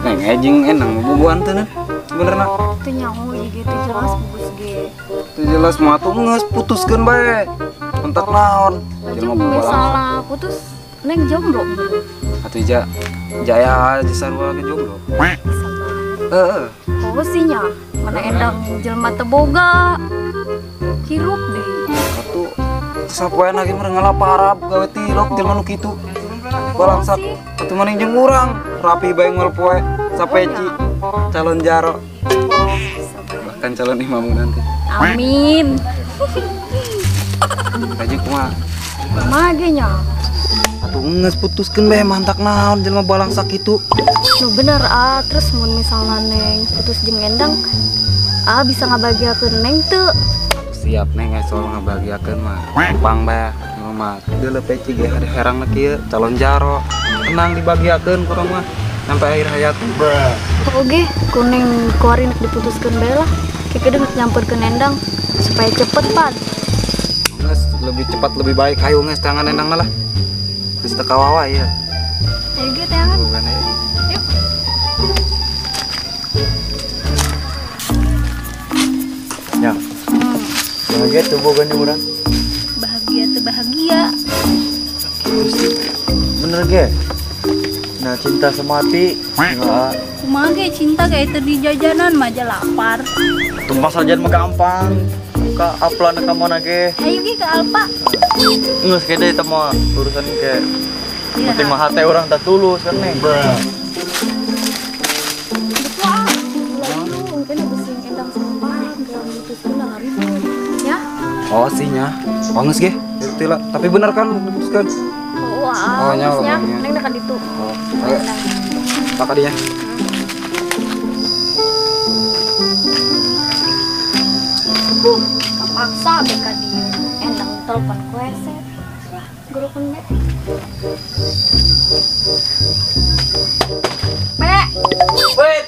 Neng ejing enang bubuan teh bener na. Teu nyaho ieu ge teu jelas bubus ge. Teu jelas mah atuh geus putuskeun bae. Entak naon? Jelema misalna putus neng jomblo. Atuh ja jaya aja sarua ge jomblo. Heeh. Oh sih nya, mana endang jelema teu boga. Hirup deui. Atuh sapoeana ge meureun ngalaparab gawe tilok jelema nu kitu. Balangsak atuh maning jeung urang rapi bae ngol poe sapeci calon jaro bahkan calon imam nanti. Amin. Kaji kumaha? Kumaha ge nya? Atuh geus putuskeun bae mantak naon jelema balangsak kitu. Nu bener ah, terus mun misalna neng putus jeung Endang, ah bisa ngabahagiakeun neng teu? Siap neng soal ngabahagiakeun mah. Gampang bae. Mah deuleu peci ge ada herang kieu calon jaro. Tenang dibahagiakeun kurang mah sampai akhir hayat. Oke, kuning kuari nek diputuskeun bae lah. Keke deung nyamperkeun Endang supaya cepet pan. Geus lebih cepat lebih baik hayu geus tangan Endang lah. Geus teu kawawa ieu. Ayo ge tangan. Yuk. Ya. Bahagia tuh boga nih urang. Bahagia tuh bahagia. Bener ge. Nah cinta semati. Enggak. Kumaha ge cinta kayak itu di jajanan mah aja lapar. Tuh pasal jajan mah gampang. Ka aplan ka mana ge? Hayu ge ke Alpa. Geus kede eta mah urusan ke. Penting mah hate urang tak tulus kan neng. Oh sih nya, bangus ge, itu lah. Tapi bener kan diputuskan? Oh, nya, neng dekat itu. Oh, oke. Tak adinya. Kepaksa beka dia. Endang telepon ku eset. Lah, gerokan be. Be. Wait.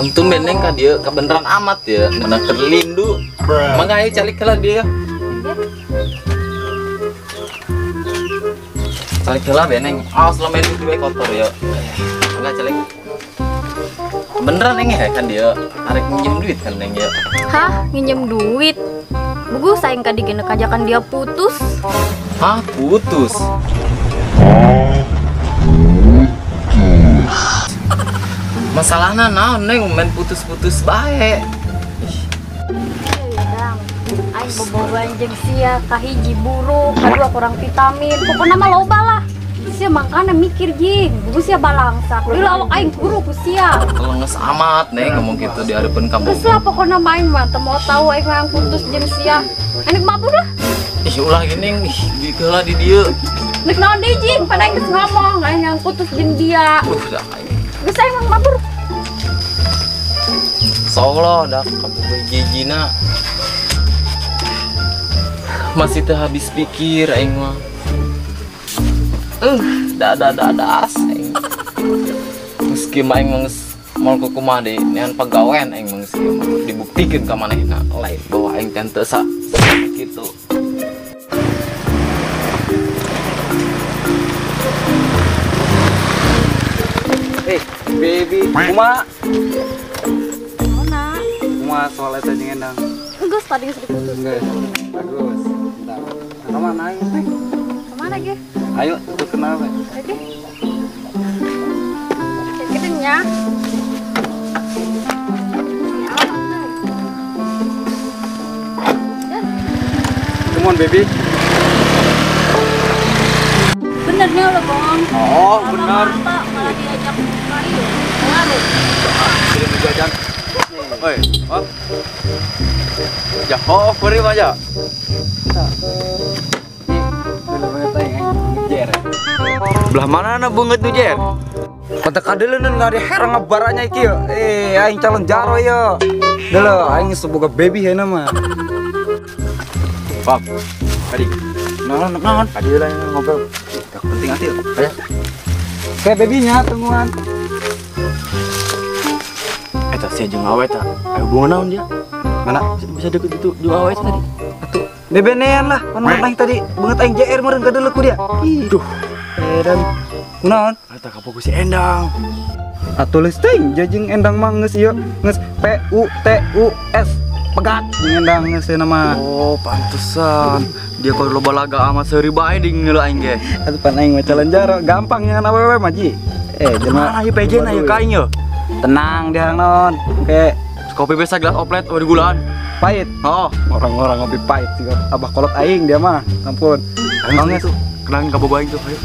Untung beneng ka dia kebenaran amat ya, mana terlindu. Mangga ayo calik heula dia. Calik heula beneng. Ah, selama ini gue kotor ya. Mangga calik. Beneran neng ya kan dia arek minjem duit kan neng ya. Hah, nginjem duit? Bugu saing ka digenek ajakan dia putus. Hah, putus? Masalahnya naon neng main putus-putus bae. Iya dang. Aing bobogohan jeung sia kahiji buruk, kadua kurang vitamin. Pokona mah loba lah. Sia mangkana mikir jing, buku sia balangsak. Leulah awak aing buruk ku sia. Lenges amat neng ngomong gitu di hareupeun kamu. Geus lah pokona mah aing mah teu mau tahu aing mah putus jeung sia. Aing mabur lah. Ih ulah gini ih dikeula di dieu. Nek naon deui jing, pada aing geus ngomong aing yang putus jeung dia. Dah aing. Geus aing mabur. Solo dah kabogoh jijina. Masih teu habis pikir aing mah. Dadas aing. Meski mah aing mah geus moal kumaha deui nean pagawean aing mah geus kieu mah dibuktikeun ka manehna lain bahwa aing teh teu sa kitu. Baby, kumaha? Kumaha? Kumaha soal eta jeung Endang? Geus tadi geus diputus. Geus. Bagus. Bentar. Nah, kemana ayo, Neng? Kemana ge? Ayo, tuh kenal we. Oke. Kitu nya. Come on, baby. Benernya lo bohong. Oh, benar. Malah diajak buka iya. Pengaruh. Jadi jajan. Oi, oh. Ya, oh, beri aja. Nih, dulu banget aing ngejer. Belah mana na banget nu jer? Kata kadeleun enggak ada herang ngebaranya iki yo. Aing calon jaro yo. Delo aing semoga baby heuna mah. Pak. Tadi. Naon naon? Tadi lah ngobrol. Gak penting ati yo. Ayo. Kayak babynya tungguan. Eta sia jeung awe ta. Ayo hubungan naon dia? Mana bisa deket gitu jeung awe tadi? Atuh bebenean lah, pan aing tadi beungeut aing JR meureun kadeuleu ku dia. Ih, duh. Edan. Kunaon? Eta kapoku si Endang. Atuh leus teuing jeung Endang mah geus ieu, geus P U T U S. Pegat jeung Endang geus nama. Oh, pantesan. Dia kalau loba laga amat seuri bae di ngeuleuh aing ge. Atuh pan aing mah calon jaro, gampang nyangan awewe mah ji. Jelema ieu PJ na ieu ka aing ye. Tenang dia naon. Oke. Kopi biasa gelas oplet oh digulaan. Pahit. Oh, orang-orang ngopi pahit sih. Abah kolot aing dia mah. Ampun. Aing tuh kenalin ka bobo aing tuh. Ayo.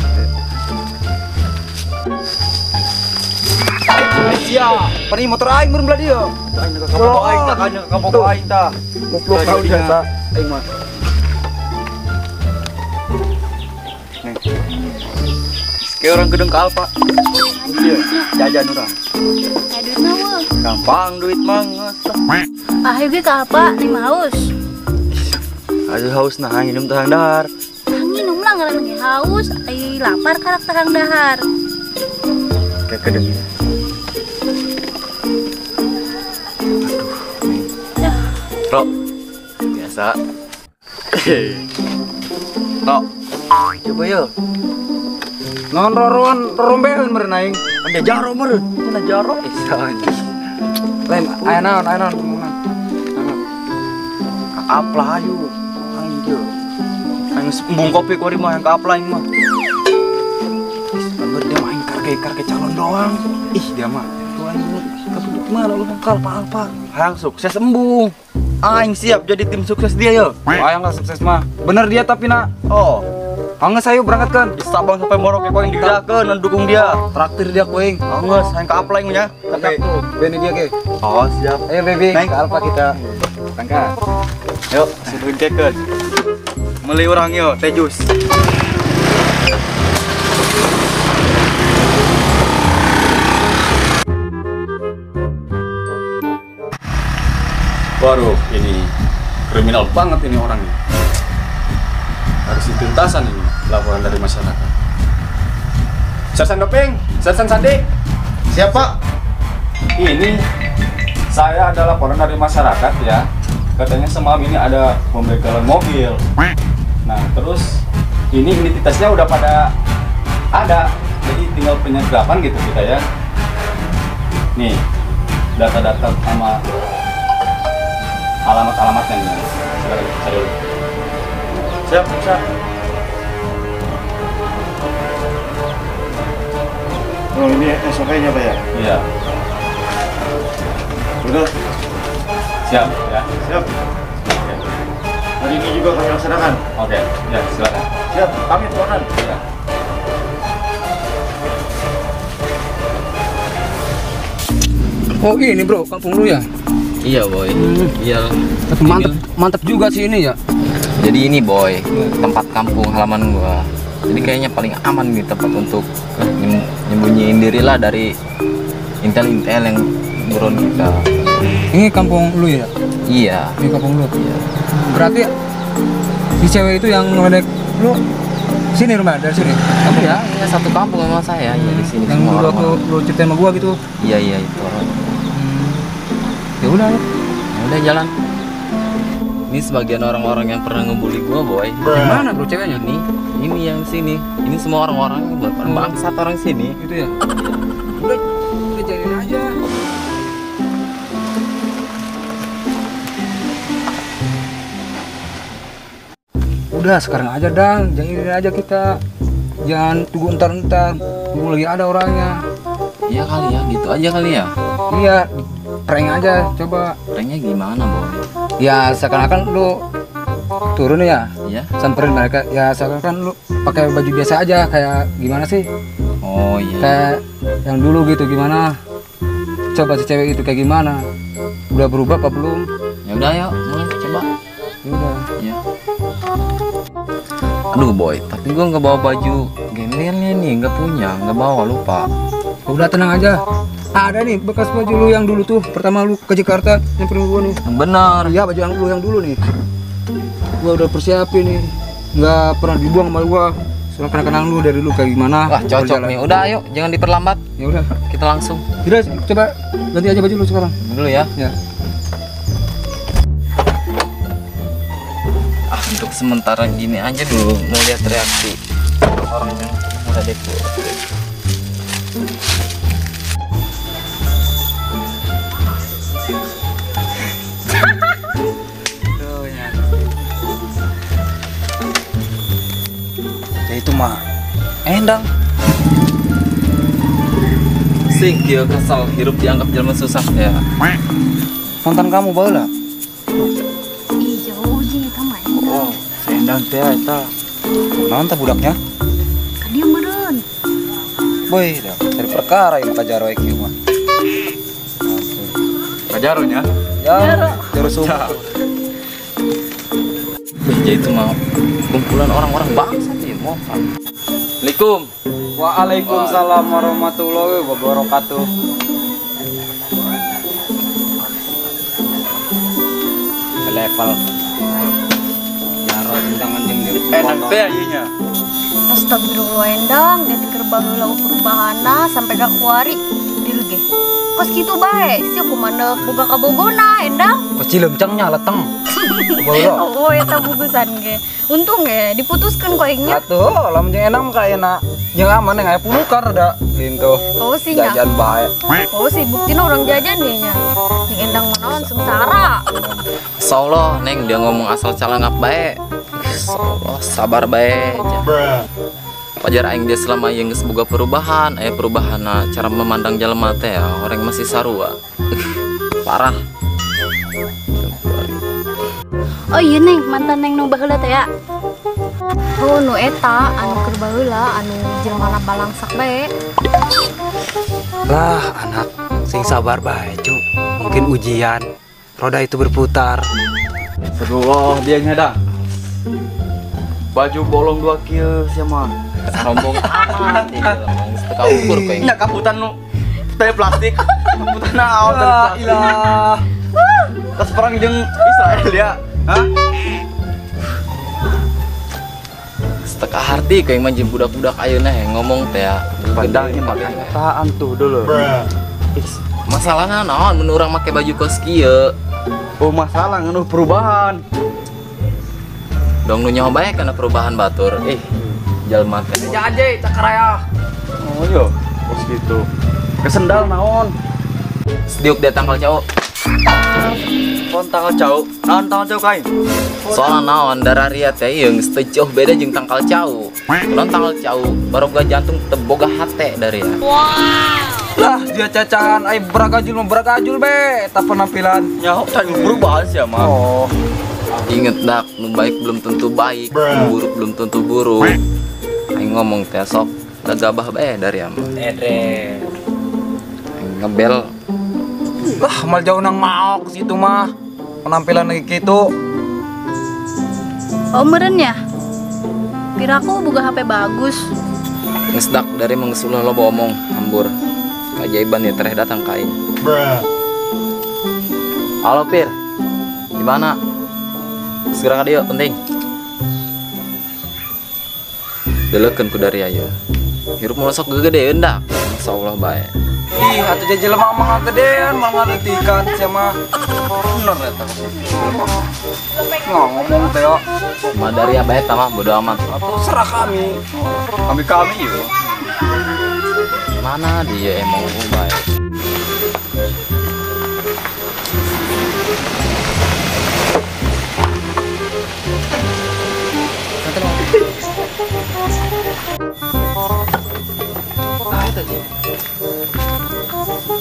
Sia, pani motor aing meureun belah dieu. Aing ka bobo aing tah, ka bobo aing tah. Goblok kau dia tah. Aing mah. Nih. Kayak orang gedeng ke Alfa. Iya, jajan urang. Aya duitna weuh. Gampang duit mah geus. Ah, ieu ge ka Alfa nih mah haus. Aduh haus nah nginum tahang dahar. Nginum lah ngaran ge haus, ai lapar karak tahang dahar. Kayak gedeng. Aduh. Ro. Biasa. Ro. Coba yo. Non roroan rombeun meureun aing. Ada jaro meureun. Cenah jaro. Lain aya naon aya naon ngomongna. Ka aplah ayu. Aing ge. Aing embung kopi kuari mah yang ka aplah aing mah. Ih, bener dia mah aing karke calon doang. Ih, dia mah. Tuh aing kapudut mah lalu ka alpa-alpa. Hayang sukses embung. Aing siap jadi tim sukses dia yo. Hayang lah sukses mah. Bener dia tapi nak. Oh. Angges ayo berangkatkan. Di Sabang sampai Merauke ku aing digerakkeun dukung dia. Traktir dia ku aing. Angges hayang ka Alfa aing nya. Sampai tuh bene dia ge. Oh, siap. Ayo baby, ke Alfa kita. Berangkat. Yuk, suruh kekeun. Meuli urang yo teh jus. Waduh, ini kriminal banget ini orang nih. Harus dituntasan ini laporan dari masyarakat. Sersan Doping, Sersan Sandi. Siapa? Ini saya ada laporan dari masyarakat ya. Katanya semalam ini ada pembegalan mobil. Nah, terus ini identitasnya udah pada ada. Jadi tinggal penyergapan gitu kita ya. Nih, data-data sama alamat-alamatnya nih. Silakan cari dulu. Siap, siap. Oh, ini SOP-nya Pak ya? Iya. Sudah. Siap, ya. Siap. Oke. Hari ini juga kami laksanakan. Oke, ya silakan. Siap, pamit komandan. Ya. Oh ini bro, kampung lu ya? Iya boy. Iya. Tapi mantep, mantep juga sih ini ya. Jadi ini boy, tempat kampung halaman gua. Jadi kayaknya paling aman nih tempat untuk nyembunyiin diri lah dari intel-intel yang buron kita. Ini kampung lu ya? Iya. Ini kampung lu? Iya. Berarti si cewek itu yang ngeledek lu sini rumah dari sini? Kampung ya? Iya, satu kampung sama saya ya di sini. Yang dulu waktu lu ceritain sama gua gitu? Iya iya itu. Ya udah ya. Ya udah jalan. Ini sebagian orang-orang yang pernah ngebully gua, boy. Gimana bro ceweknya? Ini yang sini. Ini semua orang-orang bangsat orang sini. Gitu ya? Udah, udah jalin aja. Udah sekarang aja dang, jangan aja kita. Jangan tunggu entar-entar, tunggu lagi ada orangnya. Iya kali ya, gitu aja kali ya. Iya, prank aja coba. Pranknya gimana, boy? Ya seakan-akan lu turun ya, iya. Samperin mereka. Ya seakan-akan lu pakai baju biasa aja, kayak gimana sih? Oh iya. Kayak yang dulu gitu gimana? Coba si cewek itu kayak gimana? Udah berubah apa belum? Ya udah yuk, mulai coba. Ya udah. Ya. Aduh boy, tapi gua nggak bawa baju gembelnya nih, nggak punya, nggak bawa, lupa. Udah tenang aja. Ada nih bekas baju lu yang dulu tuh pertama lu ke Jakarta nyamperin gua nih. Benar. Iya, baju yang lu yang dulu nih. Gua udah persiapin nih. Nggak pernah dibuang sama gua. Soalnya kenang-kenang lu dari lu kayak gimana. Wah, cocok nih. Udah ayo, jangan diperlambat. Ya udah, kita langsung. Udah, coba ganti aja baju lu sekarang. Dulu ya. Ya. Ah, untuk sementara gini aja dulu, mau lihat reaksi orang yang udah depo. Ya itu mah Endang. Sing kieu kesal hirup dianggap jelema susah ya. Mantan kamu baheula. Ih, jauh jeung eta mah Endang. Oh, si Endang teh eta. Naon tah budaknya? Ka dieu meureun. Boy, dah cari perkara ieu ka jaro kieu mah. Ka jaro nya? Ya, jaro subuh. Beja itu mah kumpulan orang-orang bangsa sih, mau. Assalamualaikum. Waalaikumsalam warahmatullahi wabarakatuh. Level. Jaro tendangan jeung Endang teh ieu nya. Astagfirullah Endang, dia teh keur baheula perubahanna sampai ka kuari dieu ge. Kos kitu bae, sia kumaha boga kabogona Endang. Kos cileungcangnya leteng. Baheula. Oh, eta bugusan ge. Untung ge diputuskeun ku aingnya. Atuh, lamun jeung Endang mah kaena jeung aman aya pulukan rada lintuh. Oh sih nya. Jajan bae. Oh sih buktina orang jajan ge nya. Jeung Endang mah naon sengsara. Insyaallah Neng dia ngomong asal calangap bae. Insyaallah sabar bae. Wajar aing dia selama ieu geus boga perubahan, aya perubahanna cara memandang jelema teh ya, orang masih sarua. Parah. Oh iya Neng, mantan Neng nu baheula teh ya. Oh nu eta anu keur baheula anu jelema balangsak bae. Lah anak sing sabar bae, cu. Mungkin ujian. Roda itu berputar. Astagfirullah, dia nya dah. Baju bolong 2 kilo sia mah. Sombong amat ieu ngomong teu ukur ku aing. Nya kaputan nu teh plastik. Kaputan naon teh plastik. Ilah. Tas perang jeung Israel ya. Hah? Seteka harti ku aing mah jeung budak-budak ayeuna ngomong teh ya. Padahal ieu mah kenyataan tuh dulu. Masalahna naon mun urang make baju kos kieu? Oh masalah ngenuh perubahan. Dong nu nyaho bae kana perubahan batur. Ih, jelema teh. Jaje cakaraya. Oh iya, kos gitu. Kesendal naon? Sediuk dia tanggal cau. Pon tanggal cau. Naon tanggal cau kain? Soalna naon dararia teh ieu geus teu jauh beda jeung tangkal cau. Naon tangkal cau baroga jantung teu boga hate dari ya. Wow. Lah dia cacahan ai beragajul mah beragajul be eta penampilan. Nyaho can perubahan sia mah. Oh. Ingat dak, nu baik belum tentu baik, nu buruk belum tentu buruk. Aing ngomong teh sok gagabah bae dari ama. Ede. Aing ngebel. Lah mal jauh nang maok situ mah. Penampilan lagi kitu. Oh meureun ya? Piraku boga HP bagus. Geus dak dari mah geus ulah loba omong hambur. Keajaiban ya tereh datang ka aing. Halo Pir. Di mana? Segera ka dieu penting. Deleukeun ku dari aya. Hirup mun sok gegedeun dak. Masyaallah bae. Ih, atuh jelema mah gedean, mah ngaletikan sia mah. Bener eta. Ngomong teh yo. Mah dari bae eta mah bodo amat. Atuh serah kami. Kami-kami yo. Mana dia emang baik.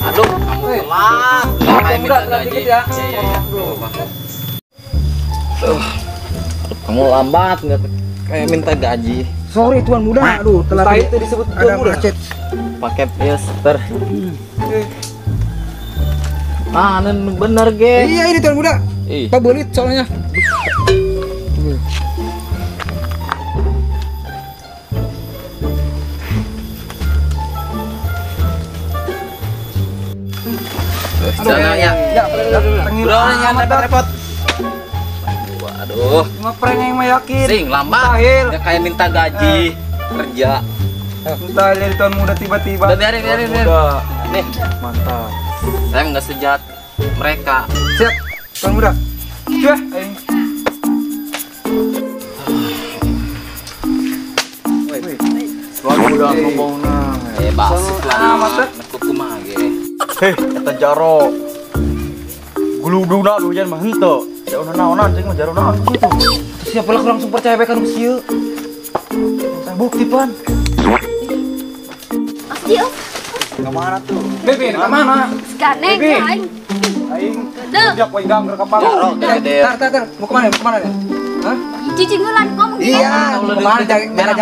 Aduh, kamu telat. Kayak minta gaji. Ya. Iya, iya. Aduh, kamu lambat nggak kayak minta gaji. Sorry tuan muda, aduh telat. Itu disebut tuan muda. Macet. Pakai pilster. Ah, bener ge. Iya ini tuan muda. Pak belit soalnya. Jangan ya. Tengil. Udah jangan repot-repot. Waduh. Cuma prank yang mah yakin. Sing lambat. Mustahil. Ya kayak minta gaji kerja. Mustahil dari tuan muda tiba-tiba. Udah biarin. Muda. Nih, mantap. Saya nggak sejahat mereka. Siap, tuan muda. Cuy, aing. Tuan muda sombongna. Bebas lah. Amat, kumaha ge. Heh, eta jaro. Guluduna hujan mah henteu. Ya naonan cing mah jaro naon kitu. Siapa lah langsung percaya bae ka nu sieu. Bukti pan. Pasti oh. Ke mana tuh? Bibi, ke mana? Sekarang aing. Aing. Dia poin gang ke kepala. Tar. Mau kemana? Mau kemana nih? Hah? Cicing heula ngomong. Iya, mau kemana? Jaga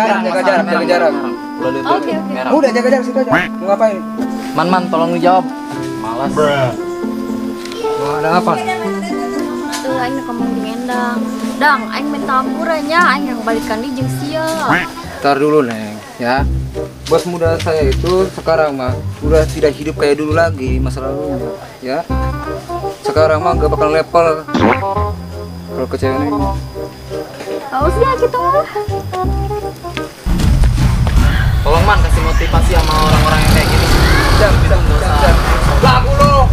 jarak, Oke. Udah jaga jarak situ aja. Mau ngapain? Man, tolong dijawab. Malas. Mau ada apa? Tuh aing ngomong jeung Endang. Dang, aing minta ampura nya, aing yang balikan di jeung sia. Ntar dulu, Neng, ya. Bos muda saya itu sekarang mah udah tidak hidup kayak dulu lagi masa lalu, ya. Sekarang mah gak bakal level kalau ke cewek ini. Tahu sih ya gitu mah. Tolong Man kasih motivasi sama orang-orang yang kayak gini. Jam. Lagu lo.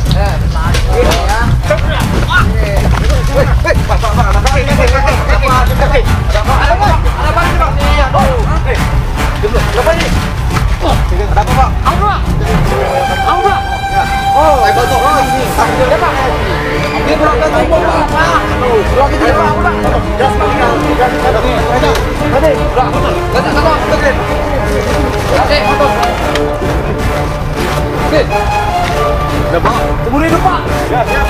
Udah, Pak. Cemburu hidup, Pak. Ya, siap.